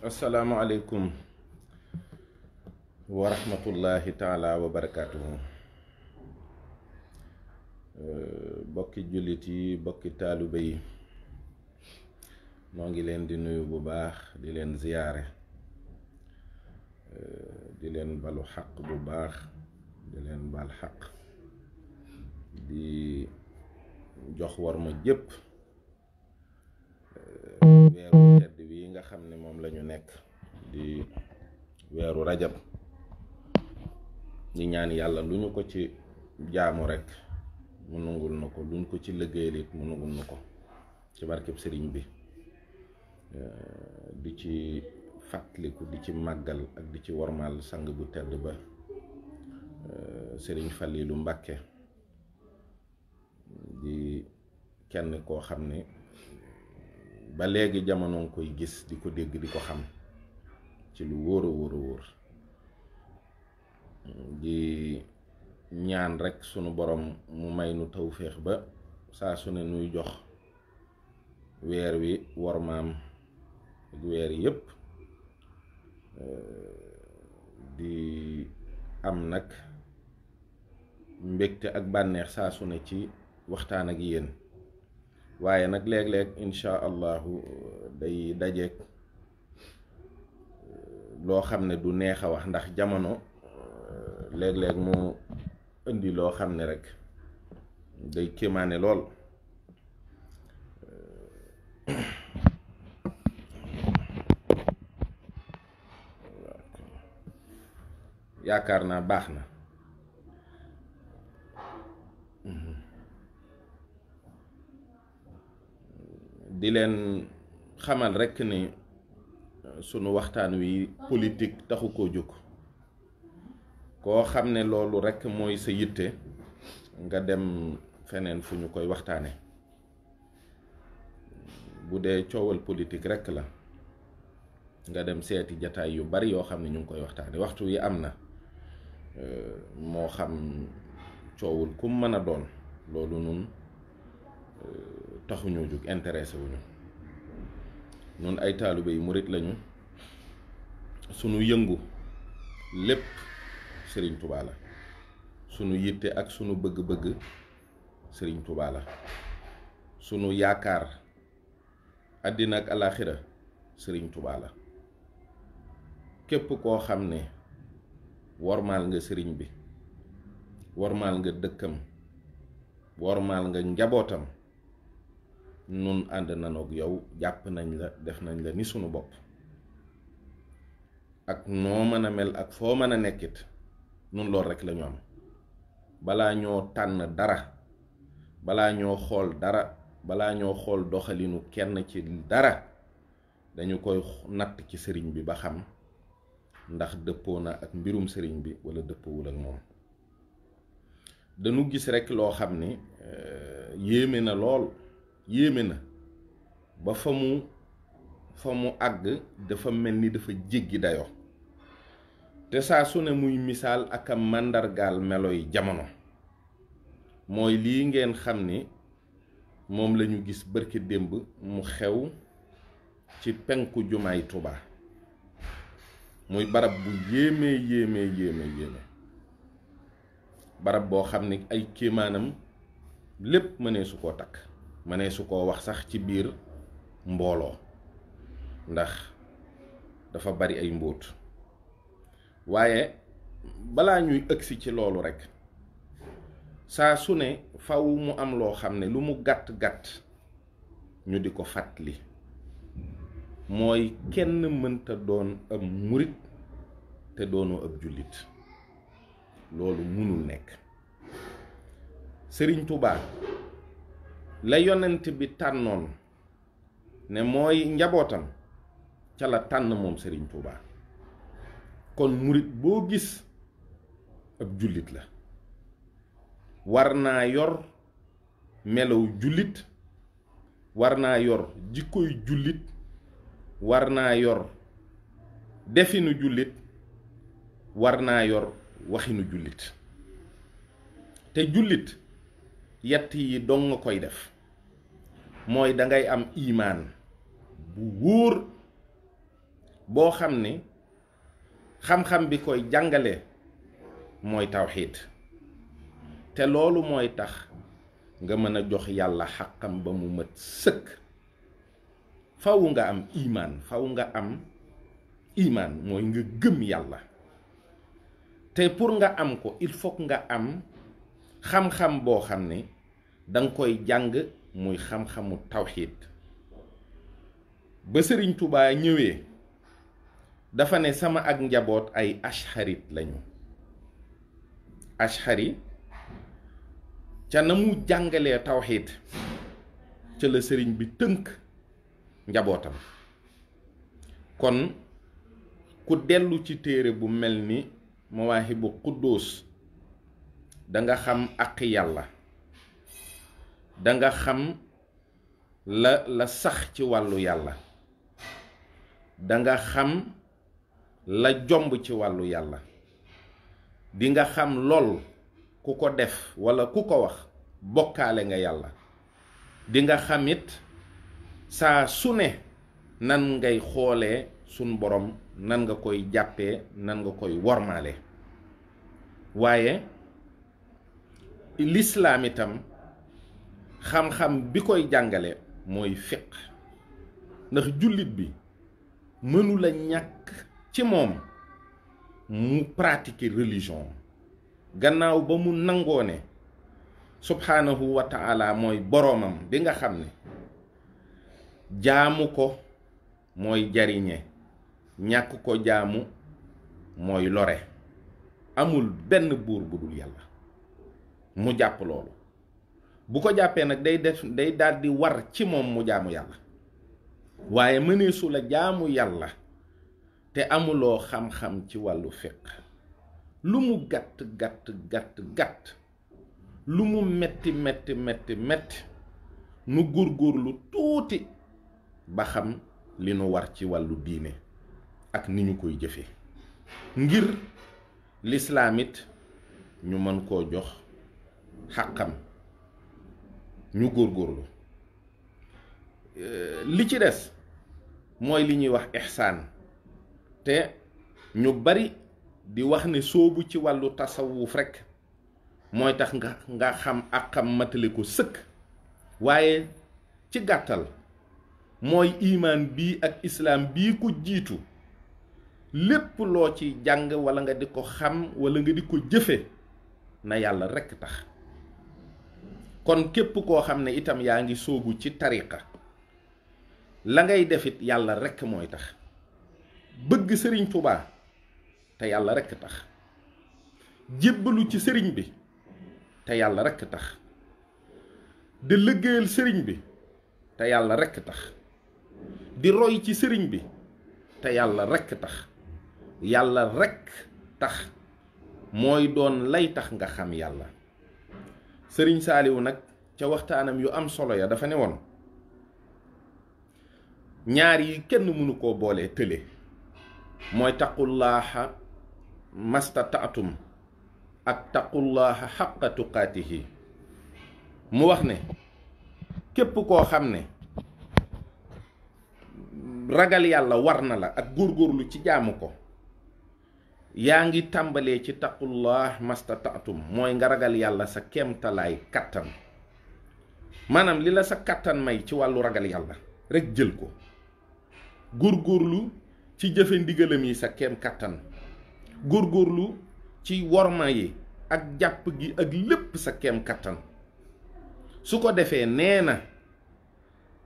Assalamu alaikum wa rahmatullahi taala wa barakatuhu. Bokki jullit yi, bokki taalibe yi, noo ngi leen di nuyu bu baax, di leen ziyaare, di leen balu xaq bu baax, di leen bal xaq, di jox war ma jëpp weeru tedd wi nga xam ne moom lañu nekk di weeru rajab. ñi ñaan yàlla lu ñu ko ci jaamu rekk mu nungul na ko, lu ñu ko ci liggéeyal it mu nungul na ko ci barkeb sëriñ bi. di ci fàttaliku, di ci màggal ak di ci wormaal sang bu tedd ba sëriñ Faliilu Mbàkke, di kenn koo xam ne ba léegi jamono nga koy gis, di ko dégg, di ko xam ci lu wóor a wóor a wóor. di ñaan rekk sunu borom mu may nu tawféex ba saa su ne nuy jox weer wi wormaam ak weer yépp. di am nag mbégte ak bànneex saa su ne ci waxtaan ak yéen, waaye nag léeg-léeg insha allahu day dajeek loo xam ne du neex a wax, ndax jamono léeg-léeg mu indi loo xam ne rek day kéemaane lool. yaakaar naa baax na. di leen xamal rekk ni sunu waxtaan wi politique taxu koo jóg. koo xam ne loolu rekk mooy sa yitte, nga dem feneen fu ñu koy waxtaane. bu dee coowal politique rekk la, nga dem seeti jataay yu bari yoo xam ne ñu ngi koy waxtaane. waxtu wi am na, moo xam coowul kum mën a doon, loolu nun taxuñoo jóg, intéressé wuñu. nun ay taalibe yu murit lañu, sunu yëngu lépp Sëriñ Tuubaa la, sunu yitte ak sunu bëgg-bëgg Sëriñ Tuubaa la, sunu yaakaar àddina ak alaaxira Sëriñ Tuubaa la. képp koo xam ne wormaal nga sëriñ bi, wormaal nga dëkkam, wormaal nga njabootam, nun ànd nanoog yow, jàpp nañ la, def nañ la ni sunu bopp. ak noo mën a mel ak foo mën a nekkit, nun lool rekk lañu am. balaa ñoo tànn dara, balaa ñoo xool dara, balaa ñoo xool doxalinu kenn ci dara, dañu koy natt ci sëriñ bi ba xam ndax dëppoo na ak mbirum sëriñ bi walla dëppoowul ak moom. dañu gis rekk loo xam ni yéeme na lool, yéeme na ba fa mu àgg dafa mel ni dafa jéggi dayoo. te saa su ne muy misaal ak a màndargaal meloy jamono. mooy lii ngeen xam ni moom lañu gis bërki démb mu xew ci penku jumaay Tuubaa. muy barab bu yéeme. barab boo xam ni ay kéemaanam lépp mënee su koo takk, mënee su koo wax sax ci biir mbooloo, ndax dafa bari ay mbóot. waaye balaa ñuy ëgsi ci loolu rekk, saa su ne faw mu am loo xam ne lu mu gàtt-gàtt ñu di ko fàttali. mooy kenn mënta doon ab murit te doonoo ab jullit. loolu mënul nekk. Sëriñ Tuubaa la yonent bi tànnoon ne mooy njabootam, ca la tànn moom Sëriñ Tuubaa. kon murit boo gis ab jullit la, war naa yor melow jullit, war naa yor jikkoy jullit, war naa yor definu jullit, war naa yor waxinu jullit. te jullit yett yi dong nga koy def. mooy dangay am imaan bu wóor boo xam ne xam-xam bi koy jàngale mooy tawxiid te loolu mooy tax nga mën a jox yàlla xaqam ba mu mat sëkk. faw nga am imaan, faw nga am imaan mooy nga gëm yàlla te pour nga am ko il faut nga am xam-xam boo xam ne danga koy jàng muy xam-xamu tawxiid. ba Sëriñ Tuubaa ñëwee dafa ne sama ak njaboot ay ashharit lañu. ashari ca na mu jàngalee tawxiid ca la sëriñ bi tënk njabootam. kon ku dellu ci téere bu mel ni Mawaahibu Quddus danga xam ak yàlla, danga xam la sax ci wàllu yàlla, danga xam la jomb ci wàllu yàlla, di nga xam lool ku ko def walla ku ko wax bokkaale nga yàlla. di nga xamit saa su ne nan ngay xoolee sun borom, nan nga koy jàppee, nan nga koy wormaale. waaye lislaam itam xam-xam bi koy jàngale mooy fiq, ndax jullit bi mënula ñàkk ci moom mu pratiquer religion gannaaw ba mu nangoo ne subhaanahu wa ta'ala mooy boroomam bi nga xam ne jaamu ko mooy jariñe, ñàkk ko jaamu mooy lore. amul benn buur bu dul yàlla. mu jàpp loolu, bu ko jàppee nag day daldi war ci moom mu jaamu yàlla. waaye mëneesu la jaamu yàlla te amuloo xam-xam ci wàllu fiq. lu mu gàtt gàtt, lu mu metti nu góorgóorlu tuuti ba xam li nu war ci wàllu diine ak ni ñu koy jëfe ngir lislaamit ñu mën koo jox xàqam. ñu góorgóorlu. li ci des mooy li ñuy wax ihsaan te ñu bari di wax ne soobu ci wàllu tasawuf rekk mooy tax nga xam àqam matale ko sëkk. waaye ci gàttal mooy imaan bii ak islaam bii ko jiitu lépp loo ci jàng walla nga di ko xam walla nga di ko jëfe na yàlla rekk tax. kon képp koo xam ne itam yaa ngi soobu ci tariqa la ngay defit yàlla rekk mooy tax. bëgg sëriñ Tuubaa te yàlla rekk tax. jébbalu ci sëriñ bi te yàlla rekk tax. di liggéeyal sëriñ bi te yàlla rekk tax. di roy ci sëriñ bi te yàlla rekk tax. yàlla rekk tax mooy doon lay tax nga xam yàlla. sëriñ Saaliwu nag ca waxtaanam yu am solo ya dafa ne woon ñaar yi kenn mënu koo boole tële, mooy taqullaaha mastataatum ak taqullaaha xaqa tuqaatihi. mu wax ne képp koo xam ne ragal yàlla war na la ak góorgóorlu ci jaamu ko, yaa ngi tàmbalee ci taqullah mastataatum mooy nga ragal yàlla sa kéemtalaay kattan. maanaam li la sa kattan may ci wàllu ragal yàlla rekk jël ko. góorgóorlu ci jëfe ndigalam yi sa kéem kattan. góorgóorlu ci worma yi ak jàpp gi ak lépp sa kéem kattan. su ko defee nee na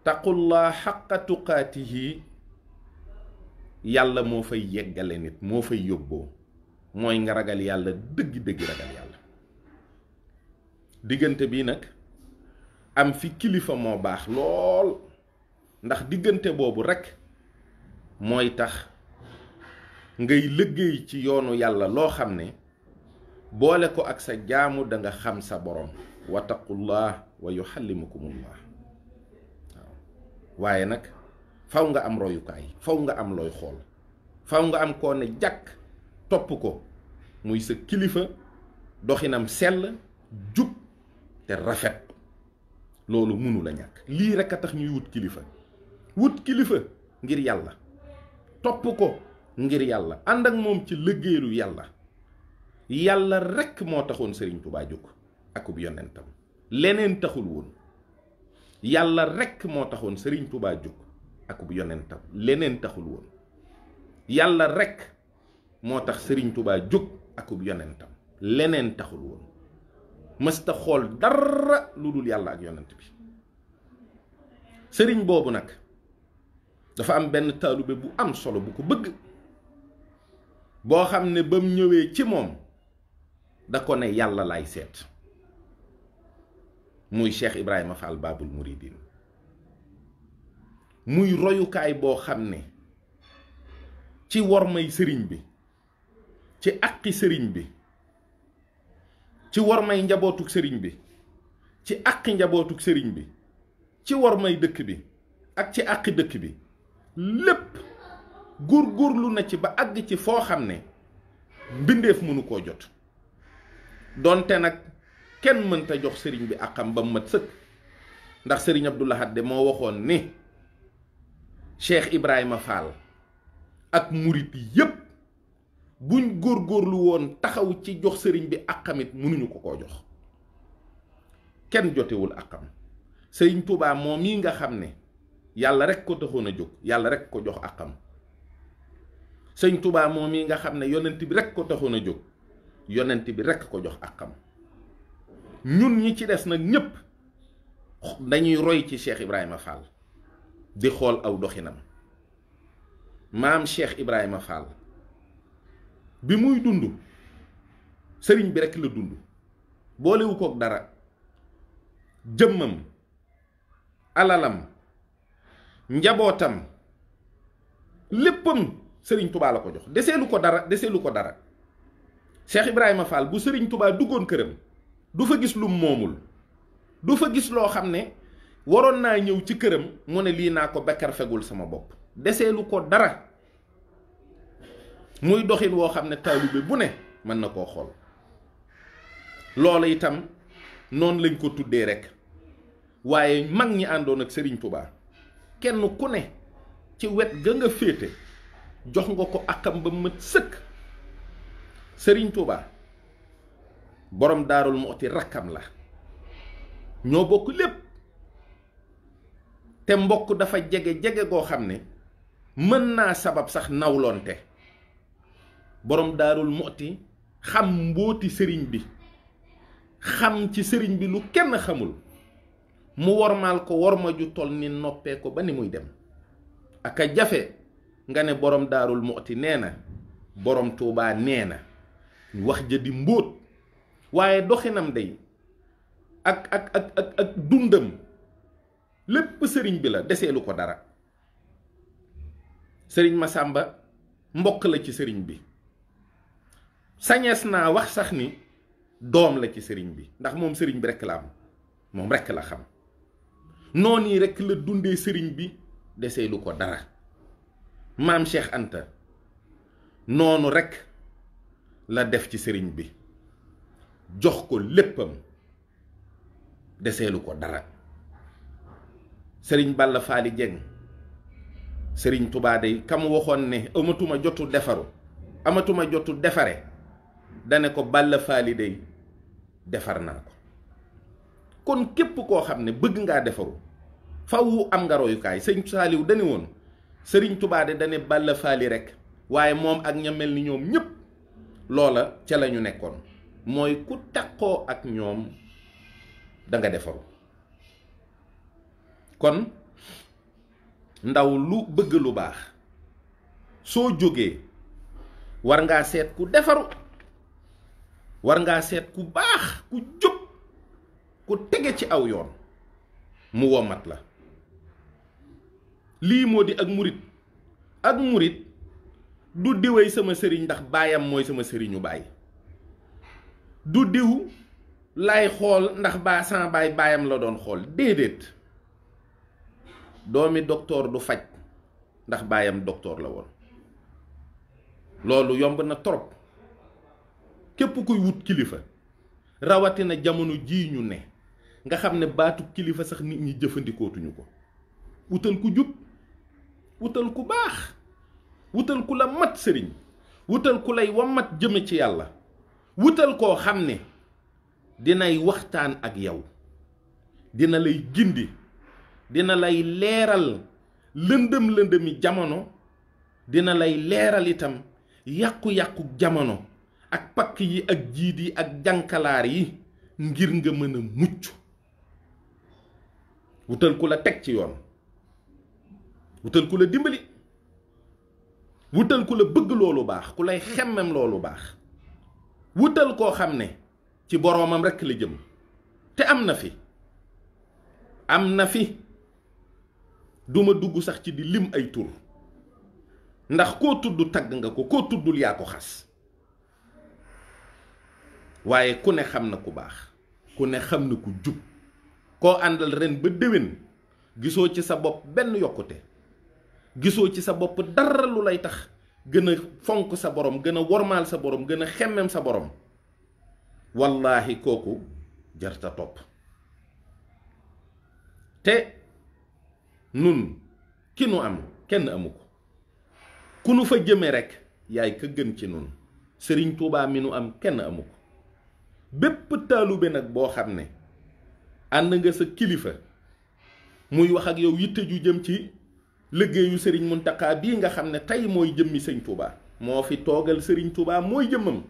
taqullah xaqa tuqaatihi, yàlla moo fay yeggale nit, moo fay yóbboo. mooy nga ragal yàlla dëgg-dëgg ragal yàlla. diggante bi nag am fi kilifa moo baax lool, ndax diggante boobu rekk mooy tax ngay liggéey ci yoonu yàlla loo xam ne boole ko ak sa jaamu danga xam sa borom. wattaqullah wa yuxallimukumullah. waaw waaye nag faw nga am royukaay, faw nga am looy xool, faw nga am koo ne jàkk topp ko muy sa kilifa, doxinam sell, jub te rafet. loolu mënu la ñàkk. lii rekk a tax ñuy wut kilifa ngir yàlla, topp ko ngir yàlla ànd ak moom ci liggéeyu yàlla yàlla rekk moo taxoon Sëriñ Tuubaa jóg akub yonentam leneen taxul woon yàlla rekk moo taxoon Sëriñ Tuubaa jóg akub yonentam leneen taxul woon yàlla rekk moo tax Sëriñ Tuubaa jóg akub yonentam leneen taxul woon mësta xool dara lu dul yàlla ak yonent bi sëriñ boobu nag dafa am benn taalube bu am solo bu ko bëgg boo xam ne ba mu ñëwee ci moom da ko ne yàlla lay seet muy Cheikh Ibrahima Fall Babul Mouridine muy royukaay boo xam ne ci wormay sëriñ bi ci àqi sëriñ bi ci wormay njabootuk sëriñ bi ci àqi njabootuk sëriñ bi ci wormay dëkk bi ak ci àqi dëkk bi lépp góorgóorlu na ci ba àgg ci foo xam ne mbindeef mënu koo jot donte nag kenn mënta jox sëriñ bi àqam ba mat sëkk ndax sëriñ Abdou Lahad de moo waxoon ni Cheikh Ibrahima Fall ak murit yépp buñ góorgóorlu woon taxaw ci jox sëriñ bi àqamit mënuñu ko koo jox kenn jotewul àqam sëriñ Tuubaa moom yi nga xam ne yàlla rek ko taxoon a jóg yàlla rek ko jox àqam sëriñ Tuubaa moom yi nga xam ne yonent bi rek ko taxoon a jóg yonent bi rek ko jox àqam ñun ñi ci des nag ñépp dañuy roy ci Cheikh Ibrahima Fall di xool aw doxinam maam Cheikh Ibrahima Fall bi muy dund sëriñ bi rek la dund boolewu kook dara jëmmam alalam njabootam léppam sëriñ Tubaa la ko jox deseelu ko dara Cheikh Ibrahima Fall bu sëriñ Tubaa duggoon këram du fa gis lu moomul du fa gis loo xam ne waroon naa ñëw ci këram mu ne lii naa ko bekkar fegul sama bopp deseelu ko dara muy doxin woo xam ne taalibe bu ne mën na koo xool loolu itam noonu lañ ko tuddee rek waaye mag ñi àndoon ak sëriñ Tubaa kenn ku ne ci wet ga nga féete jox nga ko akam ba mat sëkk sëriñ Tubaa borom Daarul Muxti rakkam la ñoo bokk lépp te mbokk dafa jege goo xam ne mën naa sabab sax nawlonte borom Daarul Muxti xam mbóoti sëriñ bi xam ci sëriñ bi lu kenn xamul mu wormaal ko worma ju toll ni noppee ko ba ni muy dem aka jafe nga ne borom Daarul Muxti nee na borom Tuubaa nee na wax ja di mbóot waaye doxinam day ak dundam lépp sëriñ bi la deseelu ko dara sëriñ Masàmba mbokk la ci sëriñ bi sañees naa wax sax ni doom la ci sëriñ bi ndax moom sëriñ bi rekk la am moom rekk la xam noonu yi rekk la dundee sëriñ bi deseelu ko dara maam Cheikh Anta noonu rekk la def ci sëriñ bi jox ko léppam deseelu ko dara sëriñ Balla Faali Jeng sëriñ Tubaa day kam waxoon ne amatuma jotu defaru amatuma jotu defare dane ko Balla Faali day defar naa ko kon képp koo xam ne bëgg ngaa defaru faw am nga royukaay sëñ Saaliw dane woon sëriñ Tubaa de dane Balla Faali rek waaye moom ak ña mel ni ñoom ñépp loola ca lañu nekkoon mooy ku takkoo ak ñoom danga defaru kon ndaw lu bëgg lu baax soo jógee war ngaa seet ku defaru war ngaa seet ku baax ku jub ku tege ci aw yoon mu womat la lii moo di ak murit du diwéy sama sëriñ ndax baayam mooy sama sëriñu baay du diw lay xool ndax sama baayam la doon xool déedéet doomi doktoor du faj ndax baayam doktoor la woon loolu yomb na trop képp kuy wut kilifa rawatina jamono jii ñu ne nga xam ne baatu kilifa sax nit ñi jëfandikootuñu ko wutal ku jub wutal ku baax wutal ku la mat sëriñ wutal ku lay wammat jëme ci yàlla wutal koo xam ne dinay waxtaan ak yow dina lay gindi dina lay leeral lëndëm-lëndëmi jamono dina lay leeral itam yàqu-yàqu jamono ak pakk yi ak jiit yi ak jànkalaar yi ngir nga mën a mucc wutal ku la teg ci yoon wutal ku la dimbali wutal ku la bëgg loolu baax ku lay xemmem loolu baax wutal koo xam ne ci boroomam rekk la jëm te am na fi duma dugg sax ci di lim ay tur ndax koo tudd tagg nga ko koo tuddul yaa ko xas waaye ku ne xam na ku baax ku ne xam na ku jub koo àndal ren ba déwén gisoo ci sa bopp benn yokkute gisoo ci sa bopp dara lu lay tax gën a fonk sa borom gën a wormaal sa borom gën a xemmem sa borom wallaahi kooku jarta topp te nun ki nu am kenn amu ko ku nu fa jëme rekk yaay ka gën ci nun sëriñ Tuubaa mi nu am kenn amu ko bépp taalube nag boo xam ne ànd nga sa kilifa muy wax ak yow yitte ju jëm ci liggéeyu sëriñ Muntaxa bii nga xam ne tey mooy jëmmi sëñ Tuubaa moo fi toogal sëriñ Tuubaa mooy jëmmam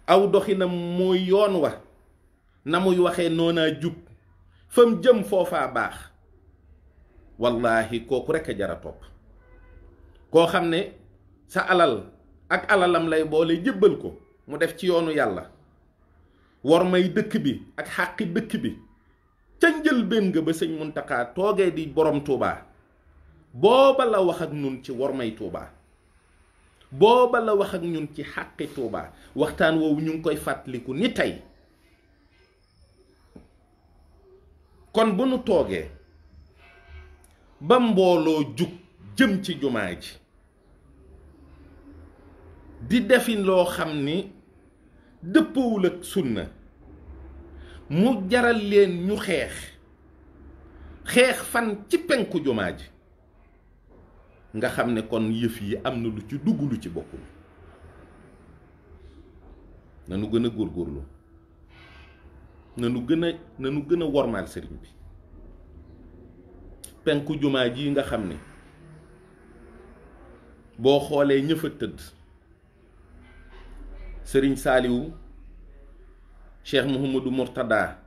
aw doxinam mooy yoon wa na muy waxee noonaa jub fam jëm foofaa baax wallaahi kooku rekk a jara topp koo xam ne sa alal ak alalam lay boole jébbal ko mu def ci yoonu yàlla war may dëkk bi ak xàqi dëkk bi ca njëlbéen nga ba sëñ Muntaxa toogee di borom Tuubaa booba la wax ak ñun ci war may Tuubaa booba la wax ak ñun ci xàqi Tuubaa waxtaan woowu ñu ngi koy fàttaliku ni tey kon bu nu toogee ba mbooloo jug jëm ci jumaa ji di defin loo xam ni dëppawul ak sunna mu jaral leen ñu xeex fan ci penku jumaa ji nga xam ne kon yëf yi am na lu ci dugg lu ci bokkul nanu gën a góorgóorlu nanu gën a wormaal sëriñ bi penku jumaa ji nga xam ne boo xoolee ña fa tëdd sëriñ Saaliwu cheikh Mouhamadou Mourtada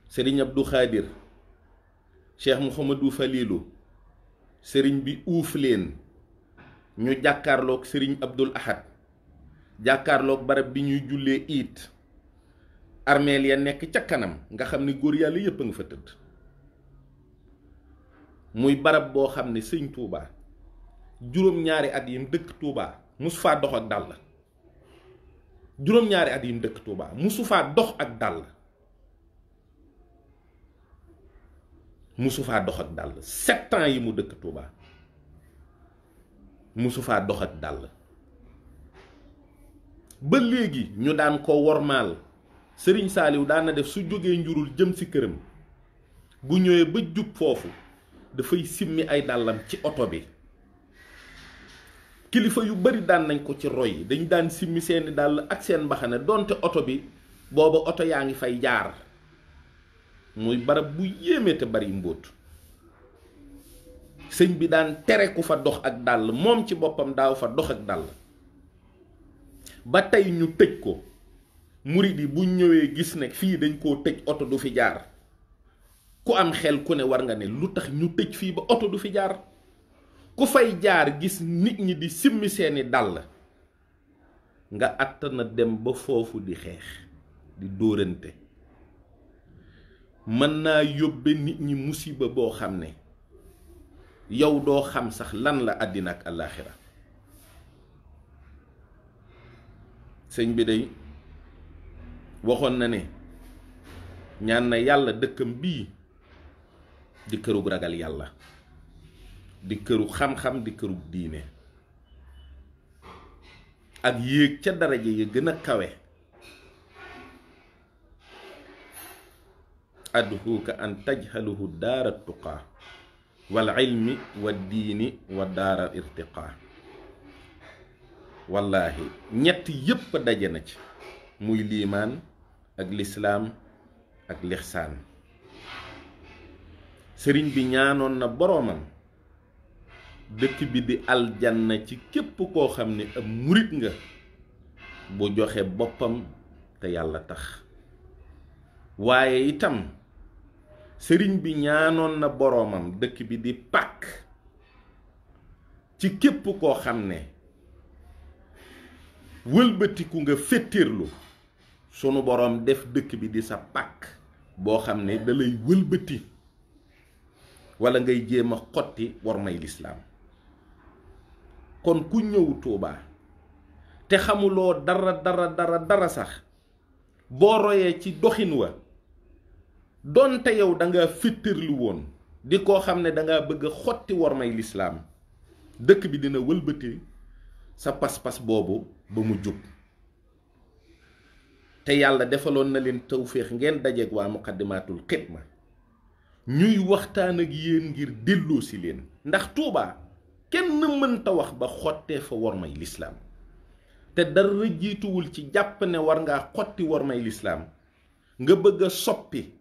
sëriñ Abdou Khadir cheikh Mouhamadou Falilou sëriñ bi uuf leen ñu jàkkaarloog sëriñ Abdul Ahad jàkkaarloog barab bi ñuy jullee iit armeel ya nekk ca kanam nga xam ne góor yàlla yépp a nga fa tëdd muy barab boo xam ne sëñ Touba juróom-ñaari at yim dëkk Touba musu faa dox ak dàll juróom-ñaari at yim dëkk Touba musu faa dox ak dàll musu faa dox ak dàll 7 ans yi mu dëkk Touba musu faa dox ak dàll ba léegi ñu daan ko wormaal sëriñ Saaliw daan na def su jógee njurul jëm ci këram bu ñëwee ba jub foofu dafay simmi ay dàllam ci oto bi kilifa yu bari daan nañ ko ci roy dañ daan simmi seeni dàll ak seen mbaxane donte oto bi booba oto yaa ngi fay jaar muy barab bu yéeme te bari mbóot sëñ bi daan tere ku fa dox ak dàll moom ci boppam daaw fa dox ak dàll ba tey ñu tëj ko murid yi bu ñëwee gis ne fii dañ koo tëj oto du fi jaar ku am xel ku ne war nga ne lu tax ñu tëj fii ba oto du fi jaar ku fay jaar gis nit ñi di simmi seeni dàll nga àttana dem ba foofu di xeex di dóorante mën naa yóbbe nit ñi musiba boo xam ne yow doo xam sax lan la àddina ak àllaaxira sëñ bi day waxoon na ne ñaan na yàlla dëkkam bii di kërug ragal yàlla di këru xam-xam di këru diine ak yéeg ca daraja yi gën a kawe adhuka an tajhaluhu daara tuqaa wal ilmi wa diini wa daara irtiqaa. wallaahi ñett yépp daje na ci, muy liimaan ak lislaam ak lixsaan. sëriñ bi ñaanoon na boroomam dëkk bi di aljanna ci képp koo xam ne ab murit nga bu joxe boppam te yàlla tax. waaye itam sëriñ bi ñaanoon na boroomam dëkk bi di pàkk ci képp koo xam ne wëlbatiku nga féttéerlu, sunu boroom def dëkk bi di sa pàkk boo xam ne dalay wëlbati walla ngay jéem a xotti war may lislaam. kon ku ñëw Tuubaa te xamuloo dara sax, boo royee ci doxin wa, doonte yow danga féttéerlu woon di koo xam ne danga bëgg a xotti war may lislaam, dëkk bi dina wëlbati sa pas-pas boobu ba mu jub. te yàlla defaloon na leen tawféex ngeen dajeeg waa Muqaddimatul Xidma ñuy waxtaan ak yéen ngir delloo si leen, ndax Tuubaa kenn mënta wax ba xottee fa war may lislaam. te dara jiituwul ci jàpp ne war ngaa xotti war may lislaam nga bëgg a soppi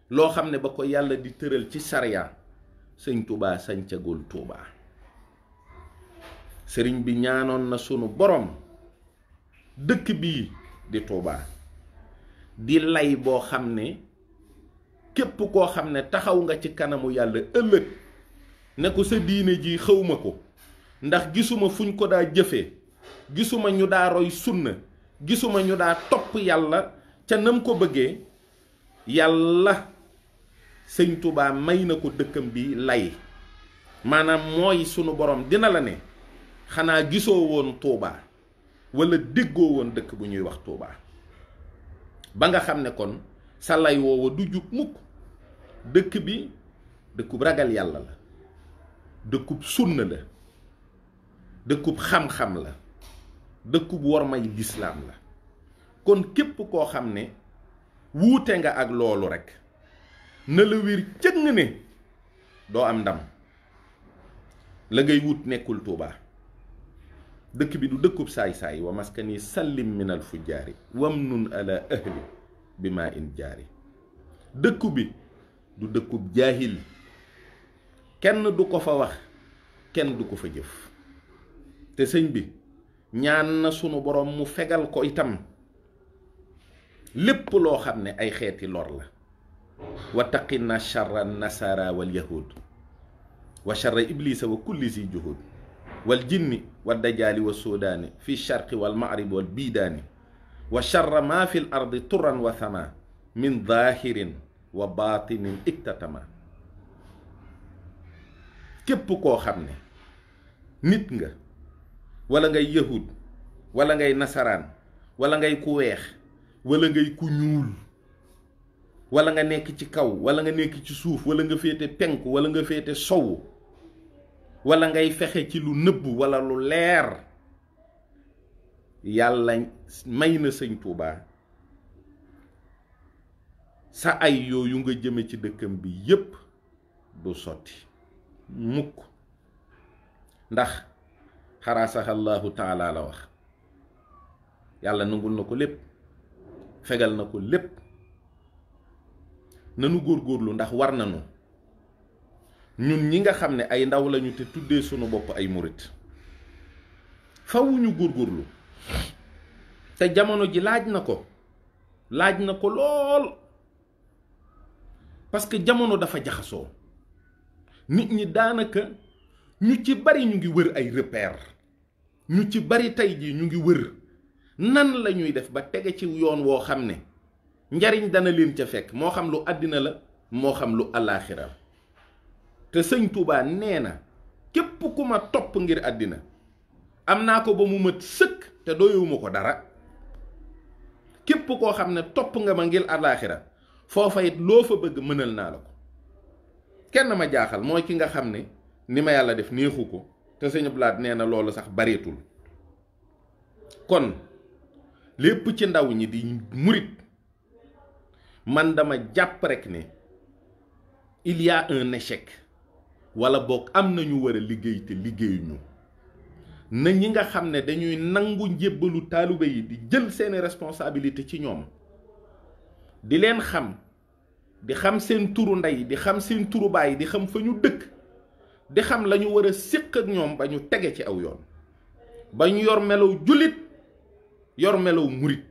loo xam ne ba ko yàlla di tëral ci sariya sëñ Tuubaa sañcagul Tuubaa. sëriñ bi ñaanoon na sunu borom dëkk bii di Tuubaa di lay boo xam ne képp koo xam ne taxaw nga ci kanamu yàlla ëllëg ne ko sa diine ji xawma ko, ndax gisuma fuñ ko daa jëfee, gisuma ñu daa roy sunna, gisuma ñu daa topp yàlla ca nam ko bëggee. yàlla sëñ Tuubaa may na ko dëkkam bi lay, maanaam mooy sunu borom dina la ne xanaa gisoo woon Tuubaa walla déggoo woon dëkk bu ñuy wax Tuubaa, ba nga xam ne kon sa lay woowa du jub mukk. dëkk bi dëkkub ragal yàlla la, dëkkub sunna la, dëkkub xam-xam la, dëkkub wormay lislaam la. kon képp koo xam ne wuute nga ak loolu rekk na la wér cëng ne doo am ndam. la ngay wut nekkul Tuubaa. dëkk bi du dëkkub saay-saay, wa maskani sallim minal fujjaari wamnun ala ahli bi ma in jaari. dëkku bi du dëkkub jaahil, kenn du ko fa wax, kenn du ko fa jëf. te sëñ bi ñaan na sunu borom mu fegal ko itam lépp loo xam ne ay xeeti lor la. wa taqina charra nasara wal yahud wa charra iblisa wa kulli si juhud wal jinni wa dajaali wa suudaani fi charqi wal maghribi wal biidaani wa charra ma fi l ardi turan wa thama min zahirin wa batinin iktatama. képp koo xam ne nit nga wala ngay yahud wala ngay nasaraan wala ngay ku weex wala ngay ku ñuul wala nga nekk ci kaw wala nga nekk ci suuf wala nga féete penku wala nga féete sowu wala ngay fexe ci lu nëbb wala lu leer, yàlla may na sëñ Tuubaa sa ay yooyu nga jëme ci dëkkam bi yépp du sotti mukk. ndax xaraasaxallaahu taala la wax, yàlla nangul na ko lépp, fegal na ko lépp. nanu góorgóorlu ndax war nanu ñun ñi nga xam ne ay ndaw lañu te tuddee sunu bopp ay murit, faw ñu góorgóorlu. te jamono ji laaj na ko lool, parce que jamono dafa jaxasoo. nit ñi daanaka ñu ci bari ñu ngi wër ay repère, ñu ci bari tey jii ñu ngi wër nan la ñuy def ba tege ci yoon woo xam ne njariñ dana leen ca fekk, moo xam lu àddina la moo xam lu àllaaxira. te sëñ Tuubaa nee na képp ku ma topp ngir àddina am naa ko ba mu mat sëkk te doyewuma ko dara. képp koo xam ne topp nga ma ngir àllaaxira foofa it loo fa bëgg mënal naa la ko. kenn ma jaaxal mooy ki nga xam ne ni ma yàlla def neexu ko, te sëñ Blaat nee na loolu sax bareetul. kon lépp ci ndaw ñi di murit, man dama jàpp rek ne il y a un échec wala boog am nañu war a liggéey te liggéeyuñu na ñi nga xam ne dañuy nangu njébbalu taalibe yi di jël seeni responsabilité ci ñoom di leen xam di xam seen turu ndey di xam seen turu baay di xam fa ñu dëkk di xam la ñu war a séq ak ñoom ba ñu tege ci aw yoon ba ñu yor melow jullit yor melow murit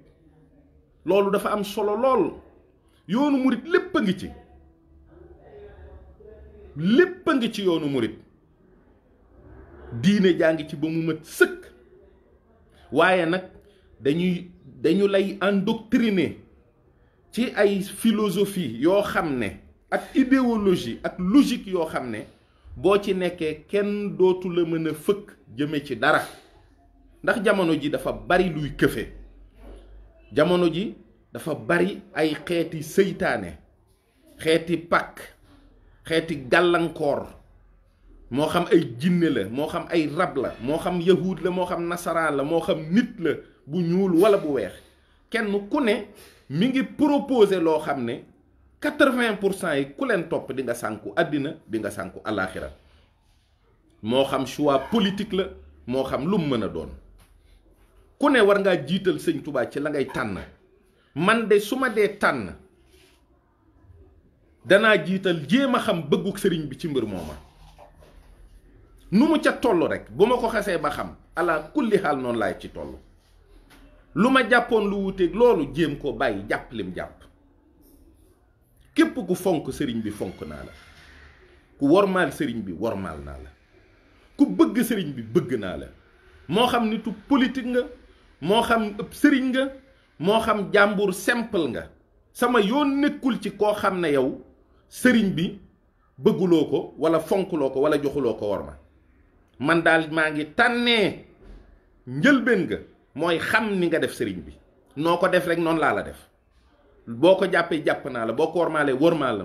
loolu dafa am solo lool yoonu murit lépp a ngi ci lépp a ngi ci yoonu murit diine jaa ngi ci ba mu mat sëkk waaye nag dañu lay endoctriner ci ay philosophie yoo xam ne ak idéologie ak logique yoo xam ne boo ci nekkee kenn dootu la mën a fëkk jëme ci dara ndax jamono ji dafa bari luy këfe jamono ji dafa bari ay xeeti seytaane xeeti pakk xeeti gàllankoor moo xam ay jinne la moo xam ay rab la moo xam yahuud la moo xam nasaraan la moo xam nit la bu ñuul walla bu weex kenn ku ne mi ngi proposé loo xam ne 80% yi ku leen topp di nga sànku àddina di nga sànku alaaxira moo xam choix politique la moo xam lu mu mën a doon ku ne war ngaa jiital sëñ Tuubaa ci la ngay tànn man de su ma dee tànn danaa jiital jéem a xam bëgguk sëriñ bi ci mbir mooma nu mu ca toll rek bu ma ko xasee ba xam ala kulli xaal noonu laay ci toll lu ma jàppoon lu wuteeg loolu jéem ko bàyyi jàpp lim jàpp képp ku fonk sëriñ bi fonk naa la ku wormaal sëriñ bi wormaal naa la ku bëgg sëriñ bi bëgg naa la moo xam nitu politique nga moo xam ëpp sëriñ nga moo xam jàmbur simple nga sama yoon nekkul ci koo xam ne yow sëriñ bi bëgguloo ko wala fonkuloo ko wala joxuloo ko worma man daal maa ngi tànnee njëlbeen nga mooy xam ni nga def sëriñ bi noo ko def rek noonu laa la def boo ko jàppee jàpp naa la boo ko wormaalee wormaal la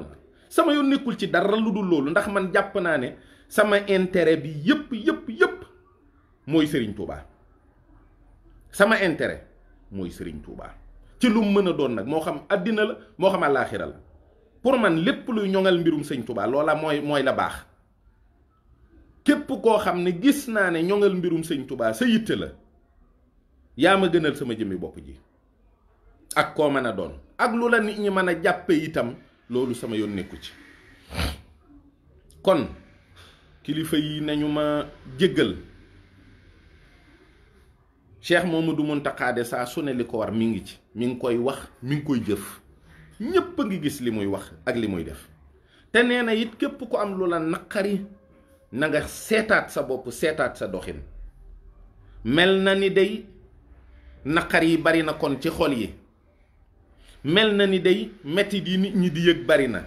sama yoon nekkul ci dara lu dul loolu ndax man jàpp naa ne sama intérêt bi yëpp mooy sëriñ Touba sama intérêt mooy sëriñ Touba ci lu mu mën a doon nag moo xam àddina la moo xam àllaaxira la pour man lépp luy ñoŋal mbirum sëñ Touba loola mooy la baax képp koo xam ne gis naa ne ñoŋal mbirum sëñ Touba sa yitte la yaa ma gënal sama jëmmi bopp ji ak koo mën a doon ak lu la nit ñi mën a jàppe itam loolu sama yoon nekku ci kon kilifa yi nañu ma jéggal Cheikh Mamadou Mountakha de saa su ne li ko war mi ngi ci mi ngi koy wax mi ngi koy jëf ñépp a ngi gis li muy wax ak li muy def te nee na it képp ku am lu la naqari na nga seetaat sa bopp seetaat sa doxin mel na ni day naqar yi bari na kon ci xol yi mel na ni day metti yi nit ñi di yëg bari na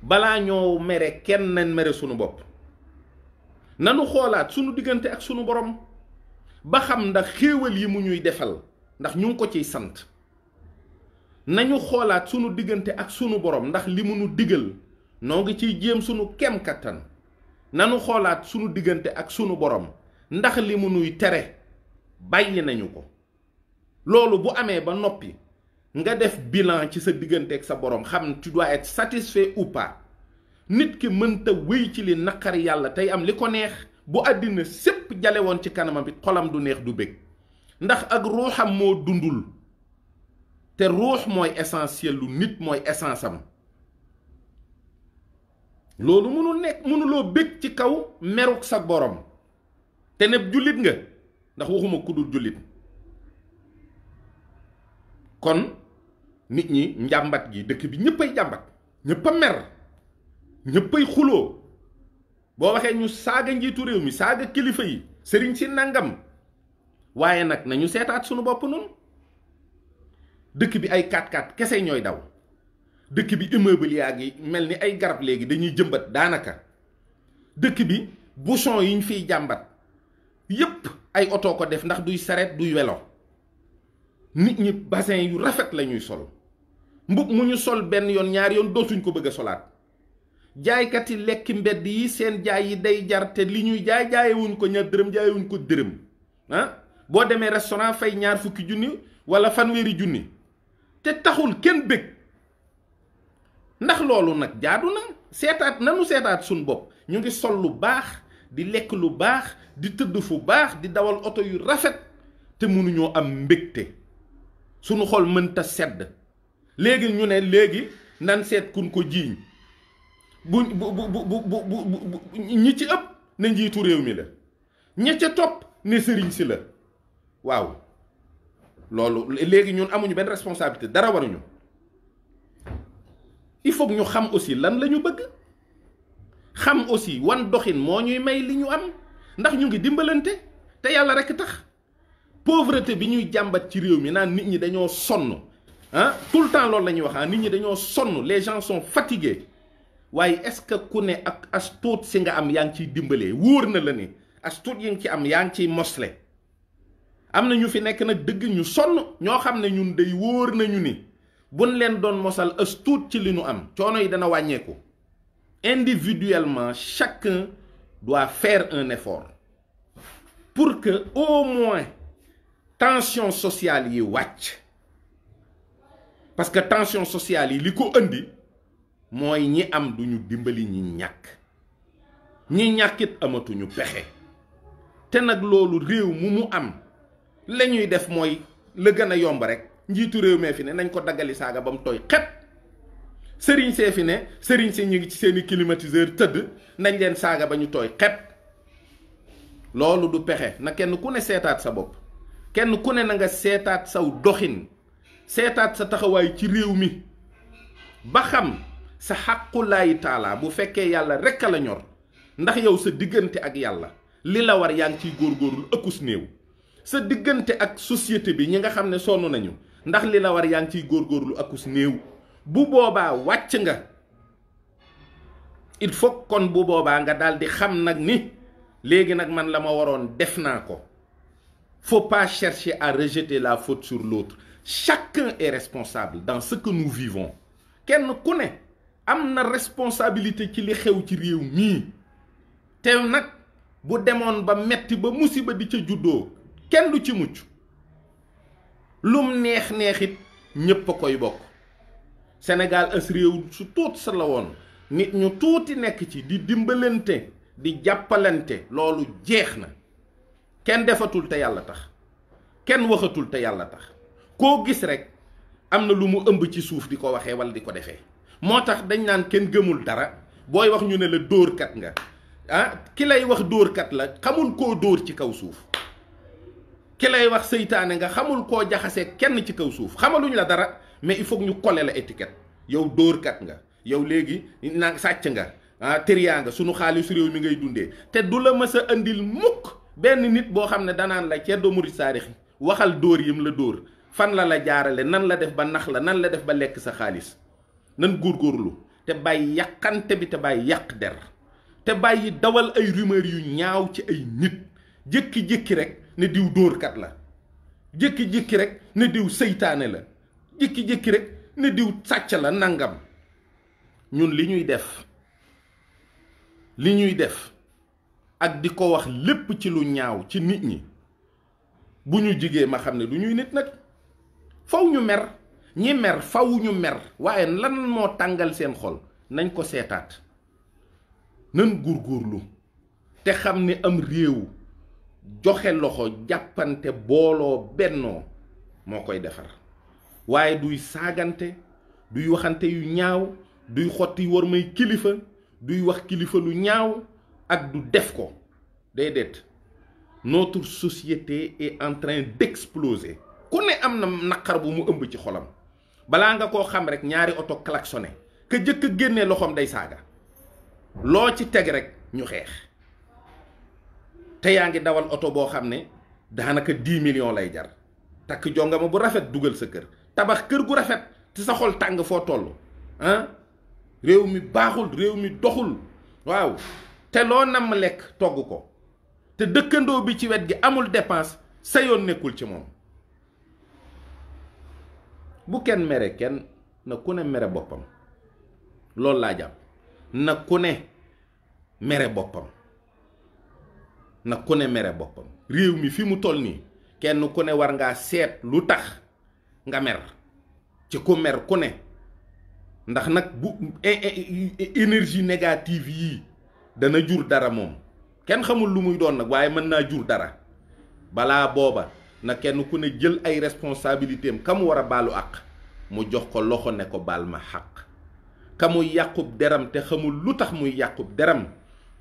balaa ñoo mere kenn nañ mere sunu bopp nanu xoolaat sunu diggante ak sunu borom ba xam ndax xéewal yi mu ñuy defal ndax ñu ngi ko ciy sant nañu xoolaat sunu diggante ak sunu borom ndax li mu nu digal noo ngi ciy jéem sunu kem kattan nanu xoolaat sunu diggante ak sunu borom ndax li mu nuy tere bàyyi nañu ko loolu bu amee ba noppi nga def bilan ci sa diggante ak sa borom xam tu dois être satisfait ou pas nit ki mënta wéy ci li naqari yàlla tey am li ko neex bu àddina sépp jale woon ci kanamam bi xolam du neex du bég ndax ak ruuxam moo dundul te ruux mooy essentiel lu nit mooy essence am loolu mënuloo bég ci kaw meruk sa borom te ne jullit nga ndax waxuma ku dul jullit kon nit ñi njàmbat gi dëkk bi ñëppay jàmbat ñëpp a mer ñëppay xuloo boo waxee ñu saaga njiitu réew mi saaga kilifa yi sëriñ si nangam waaye nag nañu seetaat sunu bopp noonu dëkk bi ay 4x4 kese ñooy daw dëkk bi immeuble yaa ngi mel ni ay garab léegi dañuy jëmbat daanaka dëkk bi bouchon yi ñu fiy jàmbat yépp ay oto ko def ndax duy saret duy welo nit ñi bassin yu rafet la ñuy sol mbub mu ñu sol benn yoon ñaari yoon dootuñ ko bëgg a solaat jaaykat yi lekki mbedd yi seen jaay yi day jar te li ñuy jaayewuñ ko ñaar dërëm jaayewuñ ko dërëm boo demee restaurant fay ñaar fukki junni wala fanweeri junni te taxul kenn bëgg ndax loolu nag jaadu na seetaat nanu seetaat suñ bopp. ñu ngi sol lu baax di lekk lu baax di tëdd fu baax di dawal oto yu rafet te mënuñoo am mbégte suñu xol mënta sedd léegi ñu ne léegi nan seet kun ko jiiñ bu ñi ci ëpp ne njiitu réew mi la ña ca topp ne sëriñ si la waaw loolu léegi ñun amuñu benn responsabilité dara waruñu il faut que ñu xam aussi lan la ñu bëgg xam aussi wan doxin moo ñuy may li ñu am ndax ñu ngi dimbalante te yàlla rekk tax pauvreté bi ñuy jàmbat ci réew mi naan nit ñi dañoo sonn ah tout le temps loolu la ñuy wax nit ñi dañoo sonn les gens sont fatigués waaye est-ce que ku ne ak as tuut si nga am yaa ngi ciy dimbalee wóor na la ni as tuut yi nga ci am yaa ngi ciy mosle am na ñu fi nekk nag dëgg ñu sonn ñoo xam ne ñun day wóor nañu ni buñ leen doon mosal as tuut ci li ñu am coono yi dana wàññeeku. Individuellement, chacun doit faire un effort pour que au moins tension sociale yi wàcc parce que tension sociale yi li ko indi mooy ñi am duñu dimbali ñi ñàkk ñi ñàkkit amatuñu pexe te nag loolu réew mu am la ñuy def mooy la gën a yomb rek njiitu réew mee fi ne nañ ko daggali saaga ba mu tooy xet sëriñ see fi ne sëriñ si ñu ngi ci seeni climatiseur tëdd nañ leen saaga ba ñu tooy xepp loolu du pexe na kenn ku ne seetaat sa bopp kenn ku ne na nga seetaat saw doxin seetaat sa taxawaay ci réew mi ba xam sa xàqulaayi taala bu fekkee yàlla rekk a la ñor ndax yow sa diggante ak yàlla li la war yaa ngi ciy góorgóorlu ëkkus néew sa diggante ak société bi ñi nga xam ne sonn nañu ndax li la war yaa ngi ciy góorgóorlu ëkkus néew bu boobaa wàcc nga il faut kon bu boobaa nga daal di xam nag ni léegi nag man la ma waroon def naa ko faut pas chercher à rejeter la faute sur l'autre chacun est responsable dans ce que nous vivons kenn ku ne am na responsabilité ci li xew ci réew mii te nag bu demoon ba metti ba musiba di ca juddoo kenn du ci mucc lum neex neexit ñépp a koy bokk Sénégal as réew su tuut sa la woon nit ñu tuuti nekk ci di dimbalante di jàppalante loolu jeex na kenn defatul te yàlla tax kenn waxatul te yàlla tax koo gis rek am na lu mu ëmb ci suuf di ko waxee wala di ko defee moo tax dañ naan kenn gëmul dara booy wax ñu ne la dóorkat nga ki lay wax dóorkat la xamul koo dóor ci kaw suuf ki lay wax seytaane nga xamul koo jaxasee kenn ci kaw suuf xamaluñ la dara mais il faut que ñu coller la étiquette yow dóorkat nga yow léegi nag sàcc nga tëriyaa nga sunu xaalisu réew mi ngay dundee te du la mës a andil mukk benn nit boo xam ne danaan la ceddo murit saarix waxal dóor yim la dóor fan la jaarale nan la def ba nax la nan la def ba lekk sa xaalis nan góorgóorlu te bàyyi yàqante bi te bàyyi yàq der te bàyyi dawal ay rumeur yu ñaaw ci ay nit jékki-jékki rek ne diw dóorkat la jékki-jékki rek ne diw seytaane la jékki-jékki rek ne diw sàcc la nangam ñun li ñuy def ak di ko wax lépp ci lu ñaaw ci nit ñi bu ñu jigee ma xam ne du ñuy nit nag faw ñu mer ñi mer faw ñu mer waaye lan moo tàngal seen xol nañ ko seetaat nan góorgóorlu te xam ne am réew joxe loxo jàppante booloo bennoo moo koy defar waaye duy saagante duy waxante yu ñaaw duy xotti war may kilifa duy wax kilifa lu ñaaw ak du def ko déedéet notre société est en train d'exploser ku ne am na naqar bu mu ëmb ci xolam balaa nga koo xam rek ñaari oto klaxonné ka jëkk a génnee loxoom day saaga loo ci teg rek ñu xeex te yaa ngi dawal oto boo xam ne daanaka 10 millions lay jar takk jongama bu rafet dugal sa kër tabax kër gu rafet te sa xol tàng foo toll réew mi baaxul réew mi doxul waaw te loo namm lekk togg ko te dëkkandoo bi ci wet gi amul dépense sa yoon nekkul ci moom bu kenn mere kenn na ku ne mere boppam loolu laa jàpp na ku ne mere boppam na ku ne mere boppam réew mi fi mu toll nii kenn ku ne war ngaa seet lu tax nga mer ci ku mer ku ne ndax nag bu énergie négative yii dana jur dara moom kenn xamul lu muy doon nag waaye mën naa jur dara. balaa booba na kenn ku ne jël ay responsabilité am ka mu war a baalu àq mu jox ko loxo ne ko baal ma xaq ka muy yàqub deram te xamul lu tax muy yàqub deram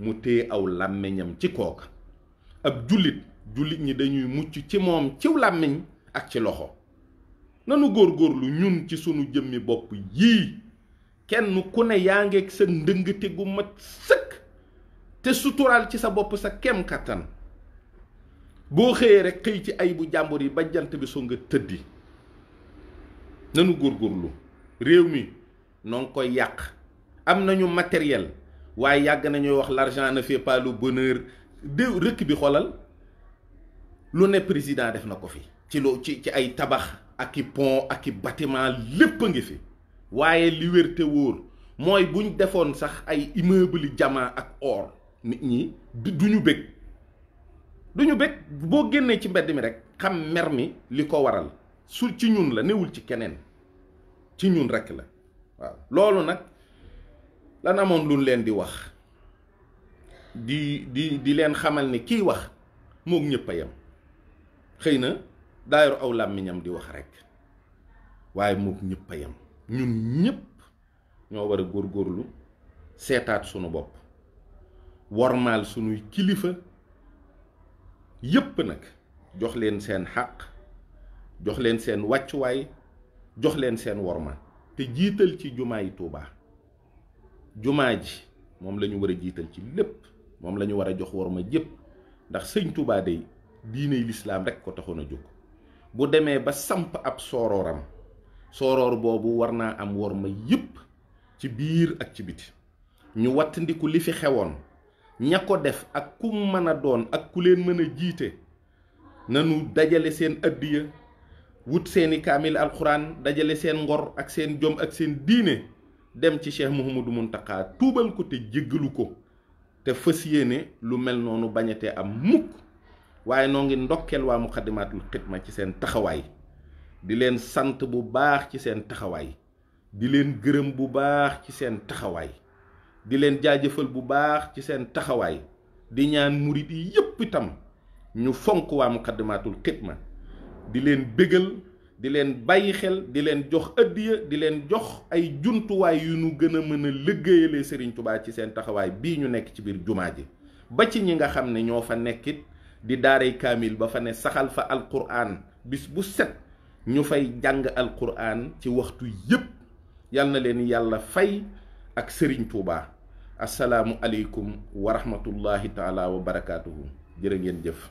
mu téye aw làmmiñam ci kooka. ab jullit ñi dañuy mucc ci moom ciw làmmiñ ak ci loxo. nanu góorgóorlu ñun ci sunu jëmmi bopp yii kenn ku ne yaa ngeeg sa ndëngte gu mat sëkk te suturaal ci sa bopp sa kem kattan. boo xëyee rek xëy ci ay bu jàmbur yi ba jant bi soo nga tëddi. nanu góorgóorlu réew mi noo ngi koy yàq am nañu matériel waaye yàgg nañuy wax l'argent ne fait pas le bonheur de rëkk bi xoolal lu ne président def na ko fi ci ay tabax ak i pont ak i bâtiment lépp a ngi fi waaye li wér te wóor mooy buñ defoon sax ay immeuble diamant ak or nit ñi duñu bëgg boo génnee ci mbedd mi rek xam mer mi li ko waral su ci ñun la newul ci keneen ci ñun rek la waaw. loolu nag lan amoon luñ leen di wax di leen xamal ni kiy wax moog ñëpp a yem xëy na daa yor aw làmmiñam di wax rek waaye moog ñëpp a yem. ñun ñëpp ñoo war a góorgóorlu seetaat sunu bopp wormaal sunuy kilifa yépp nag jox leen seen xàq jox leen seen wàccuwaay jox leen seen worma te jiital ci jumaa yi Tuubaa. jumaa ji moom la ñu war a jiital ci lépp moom la ñu war a jox worma jépp ndax sëñ Tuubaa day diiney lislaam rek ko taxoon a jóg. bu demee ba samp ab soorooram sooroor boobu war naa am worma yépp ci biir ak ci biti. ñu wattandiku li fi xewoon ña ko def ak ku mën a doon ak ku leen mën a jiite nanu dajale seen addiya wut seeni kaamil alxuraan dajale seen ngor ak seen jom ak seen diine dem ci Cheikh Mouhamadou Mountakha tuubal ko te jéggalu ko te fas yéene lu mel noonu bañatee am mukk. waaye noo ngi ndokkeel waa Muxaddamaatul Xidma ci seen taxawaay di leen sant bu baax ci seen taxawaay di leen gërëm bu baax ci seen taxawaay di leen jaajëfal bu baax ci seen taxawaay di ñaan murit yi yépp itam ñu fonk waa Muxaddamaatul Xidma di leen bégal di leen bàyyi xel di leen jox addiya di leen jox ay jumtuwaay yu nu gën a mën a liggéeyale Serigne Touba ci seen taxawaay bii ñu nekk ci biir jumaa ji ba ci ñi nga xam ne ñoo fa nekkit di daaray kaamil ba fa ne saxal fa alquran bis bu set ñu fay jàng alquran ci waxtu yépp yal na leen yàlla fay ak Serigne Touba. asalaamu aleykum wa rahmatullahi taala wa barakaatuhu. jërë ngeen jëf.